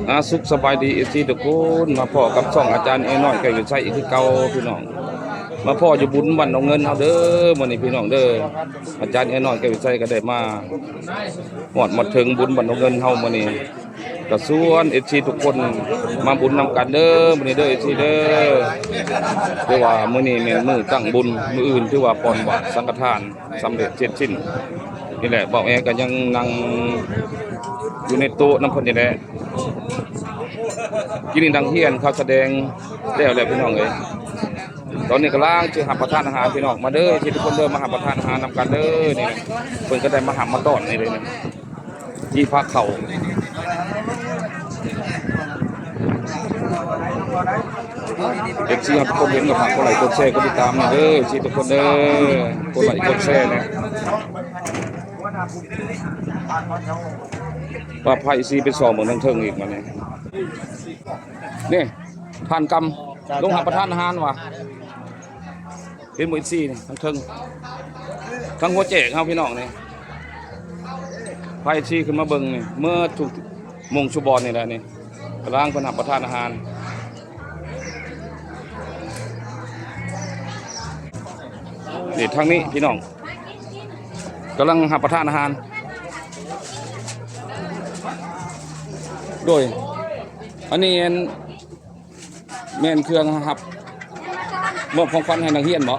ອ່າ ສຸກສະບາຍດີ ເອັຟຊີ ທຸກຄົນ ມາພໍ້ກັບຊ່ອງອາຈານເອນ້ອຍ ແກ້ວວິໄຊ ອີກຄືເກົ່າພີ່ນ້ອງ. ມາພໍ້ຢູ່ບຸນບ້ານໜອງເງິນເຮົາເດີ ມື້ນີ້ພີ່ນ້ອງເດີ. ອາຈານເອນ້ອຍ ແກ້ວວິໄຊ ກໍໄດ້ມາຮອດມາເຖິງບຸນບ້ານໜອງເງິນເຮົາມື້ນີ້ ກໍຊວນ ເອັຟຊີ ທຸກຄົນມາບຸນນຳກັນເດີ ມື້ນີ້ເດີ ເອັຟຊີ ເດີ. ຖືວ່າມື້ນີ້ແມ່ນມື້ຕັ້ງບຸນ ມື້ອື່ນຖືວ່າປ່ອນບາດສັງຄະທານ ສຳເລັດເສັດສິ້ນ. ນີ້ແຫຼະ ບ່າວແອກໍຍັງນັ່ງຢູ່ໃນໂຕະນຳເພິ່ນນີ້ແຫຼະ. ກິນນີ້ນັ່ງຮຽນເຂົ້າສະແດງແລ້ວແຫຼະພີ່ນ້ອງເອີຍ. ຕອນນີ້ກຳລັງຊິຮັບປະທານອາຫານພີ່ນ້ອງ ມາເດີ ເອັຟຊີ ທຸກຄົນເດີ ມາຮັບປະທານອາຫານນຳກັນເດີ. ນີ້ເພິ່ນກໍໄດ້ມາຮັບມາຕ້ອນນີ້ເລີຍນະ. ທີ່ພາເຂົ້າ ເອັຟຊີ ເຮົາທຸກຄົນເຫັນກໍຝາກກົດໄລກົດແຊກົດຕິດຕາມແດ່ເດີ ເອັຟຊີ ທຸກຄົນເດີ ກົດໄລກົດແຊແດ່. ວ່າໄພ ເອັຟຊີ ໄປສ່ອງເບິ່ງທາງເທິງອີກບັດນີ້ ນີ້ ຜ່ານກຳ ລົງຮັບປະທານອາຫານວ່າ. ເຫັນບໍ່ ເອັຟຊີ ນີ້ທາງເທິງ ທາງຫົວແຈກເຮົາພີ່ນ້ອງນີ້ ພາ ເອັຟຊີ ຂຶ້ນມາເບິ່ງນີ້ ເໝິດທຸກໝ່ອງຊຸບອນນີ້ແຫຼະນີ້ ກຳລັງເພິ່ນຮັບປະທານອາຫານ. ນີ້ທາງນີ້ພີ່ນ້ອງ ກຳລັງຮັບປະທານອາຫານ ໂດຍ ອັນນີ້ແມ່ນ ແມ່ນເຄື່ອງຮັບມອບຂອງຂວັນໃຫ້ນັກຮຽນບໍ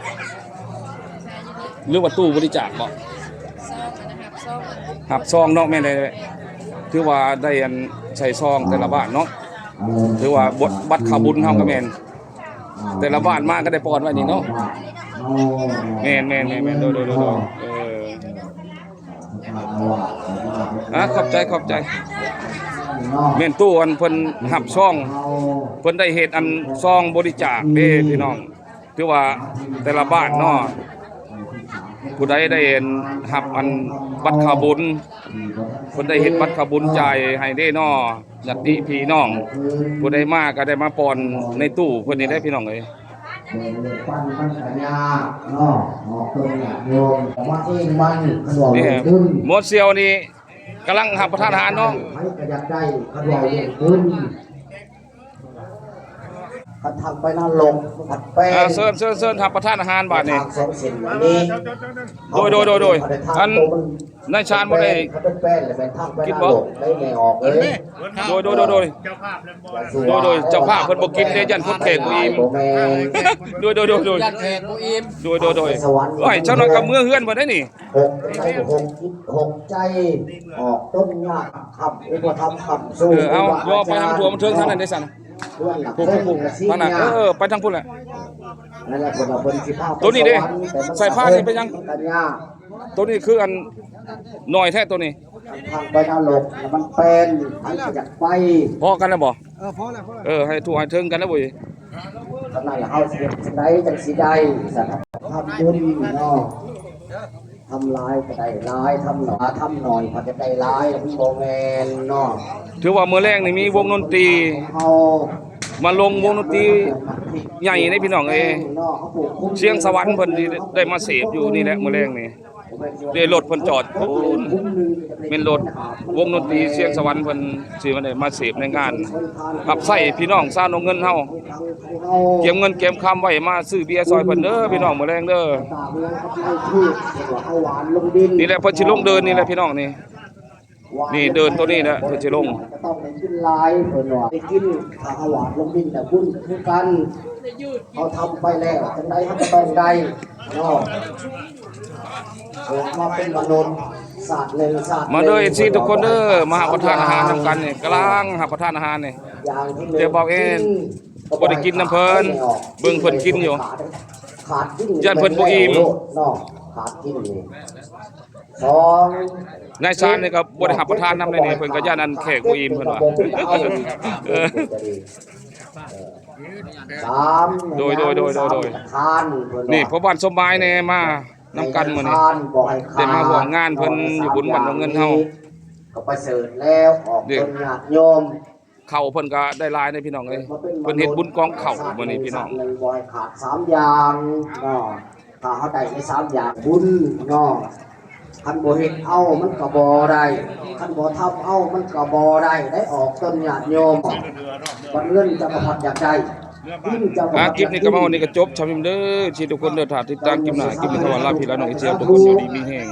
ຫຼືວ່າຕູ້ບໍລິຈາກບໍ? ຮັບຊອງເນາະ ແມ່ນແຫຼະ ຖືວ່າໄດ້ອັນໃສ່ຊອງແຕ່ລະບ້ານເນາະ ຖືວ່າບັດເຂົ້າບຸນເຮົາກໍແມ່ນ ແຕ່ລະບ້ານມາກໍໄດ້ປ່ອນໄວ້ນີ້ເນາະ. ແມ່ນໆໆໆ ໂດຍໆໆ ເອີ. ອ່າ ຂອບໃຈ ຂອບໃຈ. ແມ່ນຕູ້ອັນເພິ່ນຮັບຊອງ ເພິ່ນໄດ້ເຮັດອັນຊອງບໍລິຈາກເດ້ພີ່ນ້ອງ ຖືວ່າແຕ່ລະບ້ານເນາະ ຜູ້ໃດໄດ້ຮັບອັນບັດເຂົ້າບຸນ ເພິ່ນໄດ້ເຮັດບັດເຂົ້າບຸນຈ່າຍໃຫ້ເດ້ເນາະ. ຍາດຕິພີ່ນ້ອງ ຜູ້ໃດມາກໍໄດ້ມາປ່ອນໃນຕູ້ເພິ່ນນີ້ແຫຼະພີ່ນ້ອງເອີຍ. ເບິ່ງເລື່ອງປັ້ນມັນກໍຍາກເນາະ ອອກຕົນຍາດໂຍມ ມາເອງມັນ ຄັນວ່າເວົ້າເລື່ອງບຸນ ໝໍສ່ຽວນີ້ກຳລັງຮັບປະທານອາຫານເນາະ ໃຜກໍຢາກໄດ້ ຄັນວ່າເລື່ອງບຸນ ຄັນທາງໄປນະລົກມັນພັດແປງ ອ່າ ເຊີນ ເຊີນ ເຊີນ ຮັບປະທານອາຫານບາດນີ້ ທາງສອງເສັ້ນອັນນີ້ ໂດຍ ໂດຍ ໂດຍ ໂດຍ ອັນ ນາຍຊານບໍ່ໄດ້ກິນບໍ່? ໂດຍ ໂດຍ ໂດຍ ໂດຍ ເຈົ້າພາບເພິ່ນບໍ່ກິນເດ້ ຢ້ານຄົນແຂກບໍ່ອີ່ມ ໂດຍ ໂດຍ ໂດຍ ໂດຍ ຢ້ານແຂກບໍ່ອີ່ມ ໂດຍ ໂດຍ ໂດຍ ໂອ້ຍ ເຈົ້ານ້ອຍກໍເມືອເຮືອນເພິ່ນໄດ້ນີ້ ຫົກໃຈ ຫົກໃຈ ອອກຕົ້ນຍາກ ຄ້ຳອຸປະຖຳຄ້ຳຊູ ເອີ ເອົາ ຍໍໄປທາງທົ່ວມັນເທິງທາງນັ້ນເດ້ຊັ້ນ ພຸ້ນ ພຸ້ນ ທາງນັ້ນ ເອີ ໄປທາງພຸ້ນແຫຼະ ນັ້ນແຫຼະ ເພິ່ນວ່າເພິ່ນຊິພາໄປ ໂຕນີ້ເດ້ ສາຍພານນີ້ເປັນຫຍັງ? ໂຕນີ້ຄືອັນໜ້ອຍແທ້ໂຕນີ້ ທາງໄປນະລົກມັນແປນ ໃຜກໍຢາກໄປ ພໍກັນແລ້ວບໍ່? ເອີ ພໍແລ້ວ ພໍແລ້ວ ເອີ ໃຫ້ທົ່ວໃຫ້ເຖິງກັນແລ້ວເວີຍ ຂະໜາດເຮົາຊິເຮັດຈັ່ງໃດຈັ່ງຊິໄດ້ຊັ້ນ ທຳບຸນເນາະ ທຳຫຼາຍກໍໄດ້ຫຼາຍ ທຳໜ້ອຍ ທຳໜ້ອຍກໍຈະໄດ້ຫຼາຍ ມັນບໍ່ແມ່ນເນາະ ຖືວ່າມື້ແລງນີ້ມີວົງດົນຕີ ເຮົາ ມາລົງວົງດົນຕີໃຫຍ່ເດ້ພີ່ນ້ອງເອີຍ ເນາະ ເຮົາປູກ ຊຽງສະຫວັນເພິ່ນໄດ້ມາເສບຢູ່ນີ້ແຫຼະ ມື້ແລງນີ້ ເດ້ ລົດເພິ່ນຈອດພຸ້ນ ແມ່ນລົດວົງດົນຕີຊຽງສະຫວັນເພິ່ນຊິມາໄດ້ມາເສບໃນງານ ຮັບໃຊ້ພີ່ນ້ອງຊາວໜອງເງິນເຮົາ ກຽມເງິນກຽມຄຳໄວ້ມາຊື້ເບຍຊ່ອຍເພິ່ນເດີພີ່ນ້ອງ ມື້ແລງເດີ ນີ້ແຫຼະເພິ່ນຊິລົງເດີ່ນນີ້ແຫຼະພີ່ນ້ອງນີ້ ນີ້ເດີ່ນໂຕນີ້ແຫຼະເພິ່ນຊິລົງ ຕ້ອງໄດ້ກິນຫຼາຍເພິ່ນວ່າ ໄດ້ກິນ ຖ້າເຮົາຫວານລົງດິນແລ້ວບຸນກໍຄືກັນ ເຮົາທຳໄປແລ້ວ ຈັ່ງໃດເຮົາກໍຕ້ອງໄດ້ເນາະ ເກີດມາເປັນມະນຸດຊາດໜຶ່ງຊາດໜຶ່ງ ມາເດີ ເອັຟຊີ ທຸກຄົນເດີ ມາຮັບປະທານອາຫານນຳກັນນີ້ ກຳລັງຮັບປະທານອາຫານນີ້ ຢ່າງທີ່ໜຶ່ງ ແຕ່ບໍ່ເອງ ບໍ່ໄດ້ກິນນຳເພິ່ນ ເບິ່ງເພິ່ນກິນຢູ່ ຂາດກິນ ຢ້ານເພິ່ນບໍ່ອີ່ມ ເນາະ ຂາດກິນນີ້ ສອງ ນາຍຊານນີ້ກໍບໍ່ໄດ້ຮັບປະທານນຳໃດນີ້ ເພິ່ນກໍຢ້ານອັນແຂກບໍ່ອີ່ມເພິ່ນວ່າ ເອີ ສາມ ໂດຍ ໂດຍ ໂດຍ ໂດຍ ໂດຍ ປະທານເພິ່ນວ່າ ນີ້ພໍ່ບ້ານສົມໝາຍແດ່ມານຳກັນມື້ນີ້ ໄດ້ມາຮ່ວມງານເພິ່ນຢູ່ບຸນບ້ານດອງເງິນເຮົາ ກໍປະເສີດແລ້ວ ອອກຕົນຍາດໂຍມ ເຂົ້າເພິ່ນກໍໄດ້ຫຼາຍເດ້ພີ່ນ້ອງເອີຍ ເພິ່ນເຮັດບຸນກອງເຂົ້າມື້ນີ້ພີ່ນ້ອງ ບໍ່ໃຫ້ຂາດສາມຢ່າງເນາະ ຖ້າເຮົາໄດ້ໃນສາມຢ່າງບຸນເນາະ ຄັນບໍ່ເຮັດເອົາມັນກໍບໍ່ໄດ້ ຄັນບໍ່ທຳເອົາມັນກໍບໍ່ໄດ້ ໄດ້ອອກຕົນຍາດໂຍມ ບັດເງິນເຈົ້າກໍພັດຢາກໄດ້ ເງິນເຈົ້າກໍ ອ່າ ຄລິບນີ້ກໍມາຮອດນີ້ກໍຈົບຊ່ຳນີ້ເດີ ທີ່ທຸກຄົນເດີ ຖ້າຕິດຕາມຄລິບໜ້າ ຄລິບນີ້ກໍວ່າລາພີ່ລານ້ອງເອເຊຍ ທຸກຄົນຢູ່ດີມີແຮງ.